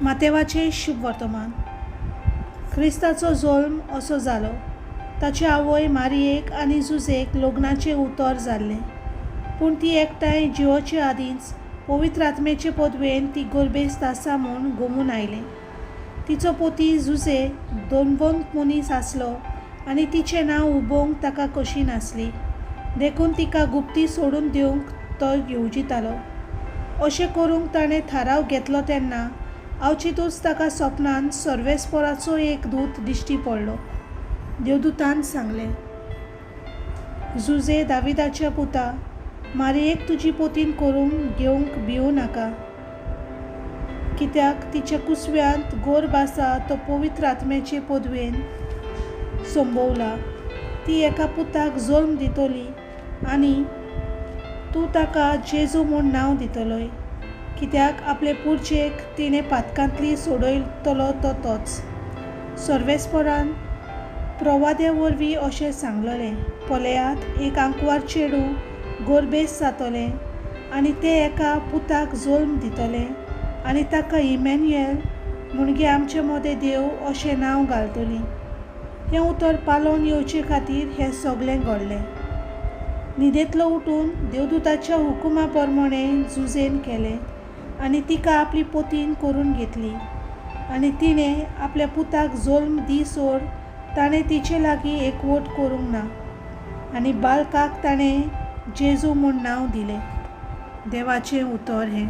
मातेवाचें शुभवर्तमान. क्रिस्ताचो जल्म असो जालो. ताची आवय मारियेक आनी जुजेक लग्नाचें उतर जाल्लें, पूण ती एकठांय जिवोचे आदींच पवित्र आत्म्याचे पदवेन ती गर्भेस्त आसा म्हूण गोमून आयलें. तिचो पोती जुजे दोनवंत मनीस आसलो आनी तिचें नांव उबोवंक ताका कशी नासली, देखून तिका गुप्ती सोडून दिवंक तो येवजितालो. अशें करूंक ताणें थाराव घेतलो तेन्ना अवचितूच ताका सपनांत सर्वेस्पराचो एक दूत दिश्टी पडलो. देवदूतान सांगलें, जुजे दाविदाच्या पुता, मारियेक तुजी पोतीन करूंक घेवंक भिवूं नाका, कित्याक तिच्या कुसव्यांत गोर्भ आसा तो पवित्र आत्म्याचे पदवेन संभवला. ती एका पुताक जल्म दितली आनी तूं ताका जेजू म्हूण नांव दितलोय, कित्याक आपले पुर्जेक तिणें पातकांतली सोडयतलो तो तोच. सर्वेस्परान प्रवाद्या वरवीं अशें सांगलेलें, पळयात, एक आंकवार चेडूं गर्भेस्त जातलें आनी तें एका पुताक जल्म दितलें आनी ताका इमॅन्युएल म्हणजे आमचे मदें देव अशें नांव घालतलीं. हें उतर पालोवन येवचे खातीर हें सगलें घडलें. न्हिदेंतलो उठून देवदूताच्या हुकुमा प्रमाणें जुजेन केलें आनी तिका आपली पोतीन करून घेतली. आनी तिणें आपल्या पुताक जल्म दिसोर ताणें तिचे लागीं एकवट करूंक ना, आनी बालकाक ताणें जेजू म्हूण नांव दिलें. देवाचें उतर हें.